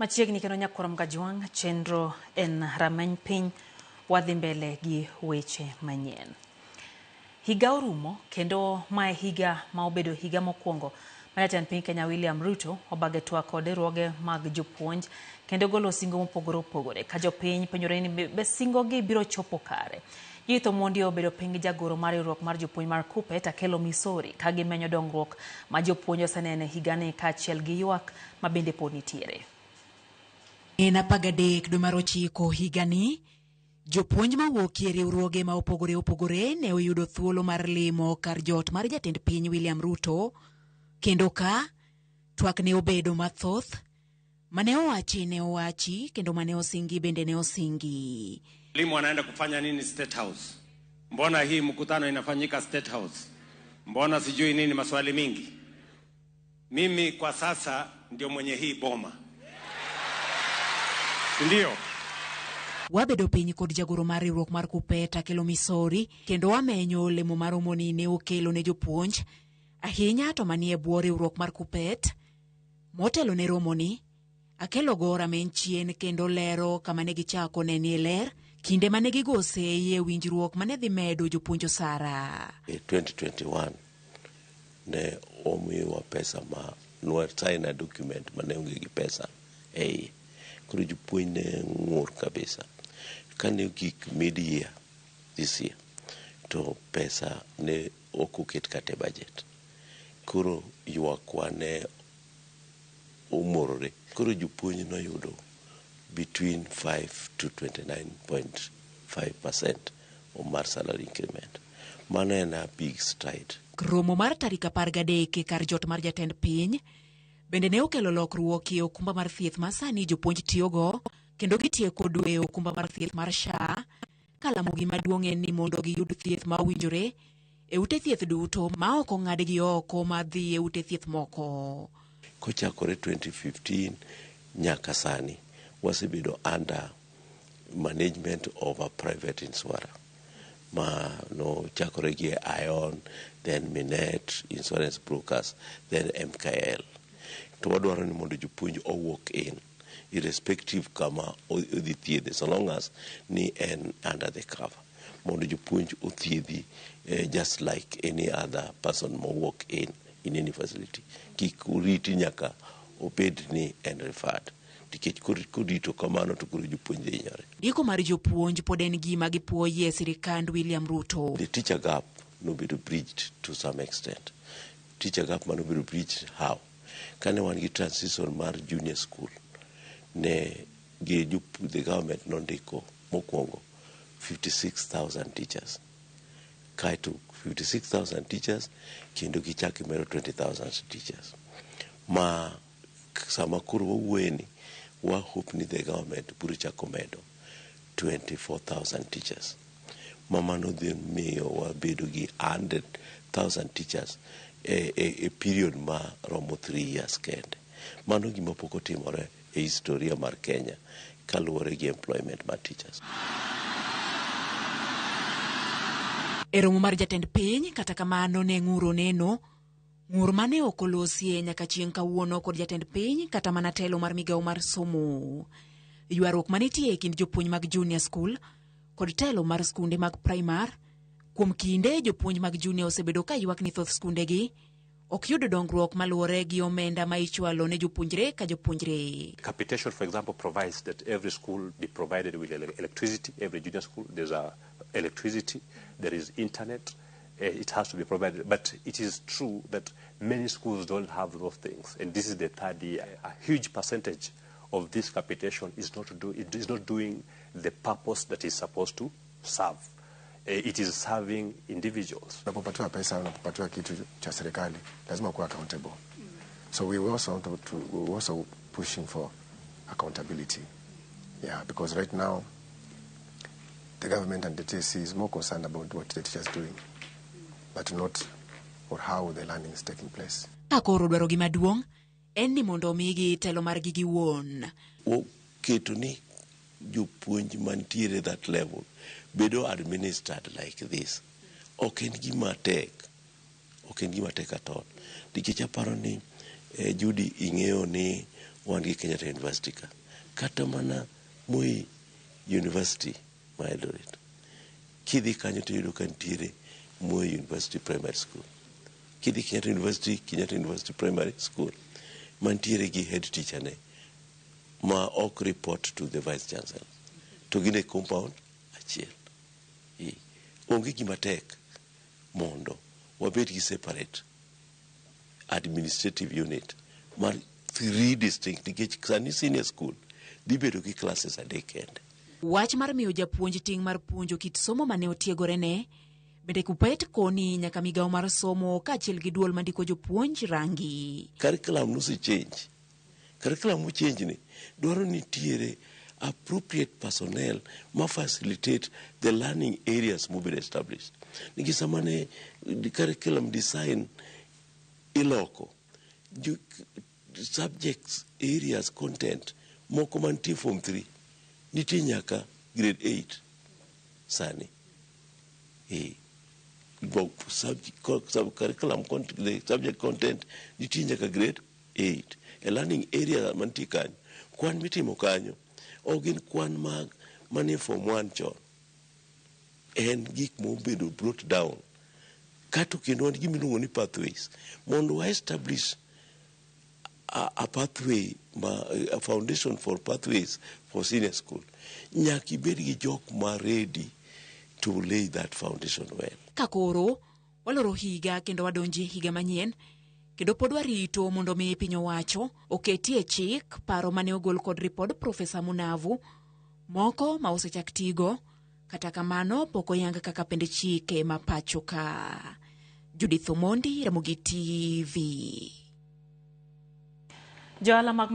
Machiegni kendo nyakwar Mgajwang', chenro en rameny piny, wadhi mbele gi weche manyien. Higa orumo kendo mae higa ma obedo higa mokwongo ma jatend piny Kenya William Ruto obage twak kod riwruoge mag jopuonj kendo golo singo mopogore opogore ka jopiny penjore ni be singo gi biro chopo kare. Judith Omondi obedo piny gi jagoro mar riwruok mar jopuonj mar KUPPET Akelo Misori ka gimenyo dongruok ma jopuonj oseneno e higani kaachiel gi ywak ma bende pod nitiere. En 13 dwe mar 9 higani, jopuonj mawuok e riwruoge ma opogore opogore ne oyudo thuolo mar limo kar jot mar jatend piny William Ruto, kendo ka twak ne obedo mathoth, mane owachi ne owachi kendo mane osingi bende ne osingi. Walimu wanaenda kufanya nini State House? Mbona hii mkutano inafanyika State House? Mbona sijui nini, maswali mingi. Mimi kwa sasa ndio mwenye hii boma. Ndio. Wabedo piny kod jagoro mar riwruok mar KUPPET Akelo Misori kendo wamenyo olemo mar romoni ne okelo ne jopuonj ahinya to manie bwo riwruok mar KUPPET. Motelo ne romoni, Akelo go rameny chien kendo lero kama ne gichako nenie ler kinde mane gigo sei e winjruok mane dhi medo jopuonj osara. E 2021 ne omiwa pesa ma nwa sign a document mane onge gi pesa e iye. Koro jopuonj ne ng'ur kabisa. Kane ogik mid year this year to pesa ne ok oket kata e budget. Koro ywakwa ne omorore. Koro jopuonj noyudo between 5 to 29.5% mar salary increment. Mano en a big stride. Romo mar tarik 13 e kar jot mar jatend piny bende ne okelo lokruok e okumba mar thieth ma sani jopuonj tiyogo kendo gitieko dwe e okumba mar thieth mar SHA ka lamogi maduong' en ni mondo giyud thieth ma owinjore e ute thieth duto ma ok ong'adgi oko ma dhi e ute thieth moko. Kochakore 2015 nyaka sani wasebedo under management of a private insurer ma no chakore gi Ion, then Minet, Insurance Brokers, then MKL. To wadwaro ni mondo jopuonj owuok in irrespective kama odhi thiedhe so long as ni en under the cover mondo jopuonj othiedhi just like any other person mowuok in any facility. Kik uriti nyaka obed ni en referred nikech korito kamano to koro jopuonj dhi hinyore. Ndiko mar jopuonj pod en gima gipuoyie sirikand William Ruto. The teacher gap nobedo bridged to some extent. Teacher gap manobedo bridged how? Kane wan gi transition mar junior school ne gi the government nondiko mokwongo 56,000 teachers. Kaeto 56,000 teachers kendo gichako imedo 20,000 teachers. Ma sama koro wawuoye ni wa hope ni the government biro chako medo 24,000 teachers. Ma mano dhi miyo wabedo gi 100,000 teachers e period ma romo 3 years kende. Mano gima pok otimore e historia mar Kenya kaluwore gi employment mar teachers. E romo mar jatend piny kata kamano ne ng'ur oneno ng'ur mane ok olosie nyaka chieng' kawuono kod jatend piny kata mana telo mar migawo mar somo. Ywaruok manitie e kind jopuonj mag junior school kod telo mar skunde mag primar. Kuom kinde jopuonj mag junior osebedo ka ywak ni thoth skundegi ok yud dongruok maluwore gi omenda ma ichwalo ne jopuonjre ka jopuonjre. Capitation, for example, provides that every school be provided with electricity. Every junior school, there's a electricity, there is internet. It has to be provided. But it is true that many schools don't have those things. And this is the third year. A huge percentage of this capitation is not, to do, it is not doing the purpose that is supposed to serve. It is serving individuals. Unapopatiwa pesa, unapopatiwa kitu cha serikali, lazima kuwa accountable. So we also want to, we were also pushing for accountability. Yeah, because right now, the government and the TSC is more concerned about what the teachers are doing, but not or how the learning is taking place. Ka koro dwarogi maduong' en ni mondo omigi telo margi giwuon. Oketo ni jopuonj mantiere that level bedo administered like this. Ok en gima tek. Ok en gima tek at all. Nikech aparo ni Judy ing'eyo ni Wan gi Kenyatta University ka, kata mana Moi University ma Eldoret. Kidhi kanyo to iyudo ka nitiere Moi University Primary School. Kidhi Kenyatta University, Kenyatta University Primary School, mantiere gi head teacher ne ma ok report to the vice chancellor. To gin e compound achiel. Onge gima tek mondo wabed gi separate administrative unit mar three distinct, nikech sani senior school dhi bedo gi classes 3 kende. Wach mar miyo japuonj ting' mar puonjo kit somo mane otiegorene bende Kuppet koni nyaka migawo mar somo kaachiel gi duol mandiko jopuonj rangi. Curriculum nose change. Curriculum mochange ni dwaro nitiere appropriate personnel ma facilitate the learning areas mobedo established. Nikech sama ne curriculum design iloko, subjects areas content moko mantie form 3 nitie nyaka grade 8 sani. Curriculum the subject content nitie nyaka grade 8. E learning area mantie kanyo, kwan mitimo kanyo ok gin kwan mag manie form 1 chon. En gik mobedo brought down. Kato kendo wan gima iluongo ni pathways. Mondo wa establish a pathway, ma, a foundation for pathways for senior school, nyaka ibed gi jok ma ready to lay that foundation well. Ka koro waloro higa kendo wadonje higa manyien, kendo pod warito mondo mi piny owacho oketie chik paro mane ogol kod ripod Profesa Munavu moko ma osechak tigo, kata kamano pok oyang kaka pend chike ma pacho ka. Judith Omondi, Ramogi TV. Johala mag